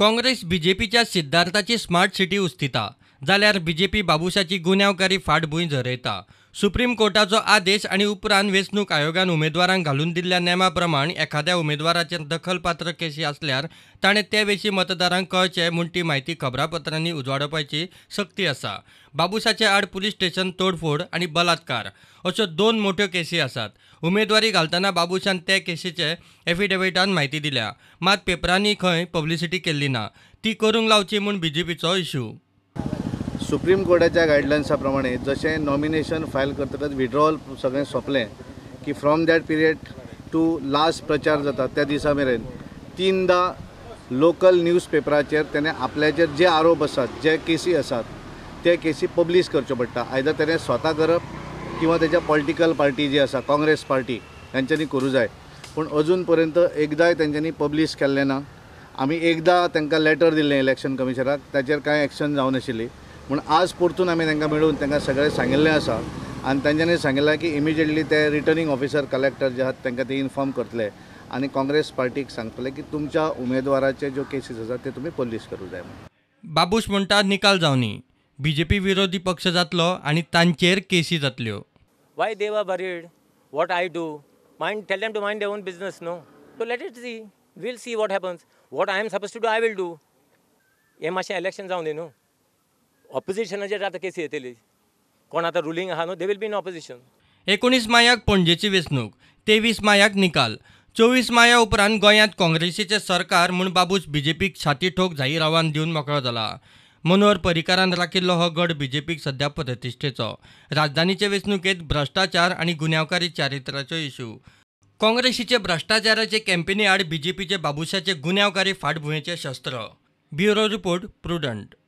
Congress बीजेपीच्या सिद्धार्थाची smart city उस्तिता जाल्यार BJP बाबुशाची गुन्यांवकारी फाटभूंय झरयता. सुप्रीम कोर्टाचो आदेश आनी उपरांत वेंचणूक आयोगान उमेदवारांक घालून दिल्ल्या नेमा प्रमाण एखाद्या उमेदवाराचेर दखलपात्र केशी आसल्यार ताणें ते विशीं मतदारांक कळचें म्हूण ती म्हायती खबरापत्रांनी उजवाडोवपाची सक्ती आसा. बाबुशाचे आड पुलीस स्टेशन तोडफोड आनी बलात्कार अश्यो 2 मोट्यो केशी आसात. उमेदवारी घालतना बाबुशान ते केशीचे एफिडेविटान म्हायती दिल्या, मात पेपरांनी खंय पब्लिसिटी केल्ली ना. ती करूंक लावची म्हूण बीजेपीचो इशू. सुप्रीम कोर्टाच्या गायडलायन्सा प्रमाणे जशें नॉमिनेशन फायल करतकच विड्रॉल सगळें सोंपलें की from that period to last प्रचार जाता त्या दिसा मेरेन 3दा लोकल न्यूज पेपराचेर तेणें आपल्याचेर जे आरोप आसात, जे केसी आसात ते केसी पब्लीश करच्यो पडटा. आयदर तेणें स्वता करप किंवा तेच्या पॉलिटिकल पार्टी जी आसा काँग्रेस पार्टी तेंच्यांनी करूं जाय. पूण अजून पर्यंत एकदांय तेंच्यांनी पब्लीश केल्लें ना. आमी एकदां तांकां लेटर दिल्लें इलेक्शन कमिशनाक, ताचेर कांय एक्शन जावनाशिल्ली. म्हूण आज परतून आमी तांकां मेळून तांकां सगळें सांगिल्लें आसा आनी तांच्यांनी सांगिल्लें की इमिजिएटली ते रिटर्निंग ऑफिसर कलेक्टर जे आहात तांकां ते इन्फॉर्म करतले आनी काँग्रेस पार्टीक सांगतले की तुमच्या उमेदवाराचे ज्यो केसीस आसात ते तुमी पब्लीश करूं जाय म्हणून. बाबूश म्हणटा निकाल जावनी, बीजेपी विरोधी पक्ष जातलो आनी तांचेर केसी जातल्यो. Why they were worried what I do? Mind, tell them to mind their own business, no? So let it see, we'll see what happens. What I am suppose to do I will do. हें मातशें election जावन दी न्हू. ऑपोजिशनाचेर आतां केसी येतली, कोण आतां ruling आहा न्हू, they will be in opposition. 19 मायाक पणजेची वेंचणूक, 23 मायाक निकाल. 24 माया उपरांत गोंयांत काँग्रेसीचें सरकार म्हूण बाबूश बीजेपीक छाती ठोक जाहीर आव्हान दिवन मेकळो जाला. मनोहर पर्रीकारान राखिल्लो हो गड बीजेपीक सध्या प्रतिश्ठेचो. राजधानीचे वेंचणुकेंत भ्रश्टाचार आनी गुन्यांवकारी चारित्र्याचो इशू. काँग्रेसीचे भ्रश्टाचाराचे कॅम्पेनी आड बीजेपीचे बाबुशाचे गुन्यांवकारी फाटभुंयेचे शस्त्र. Bureau report, Prudent.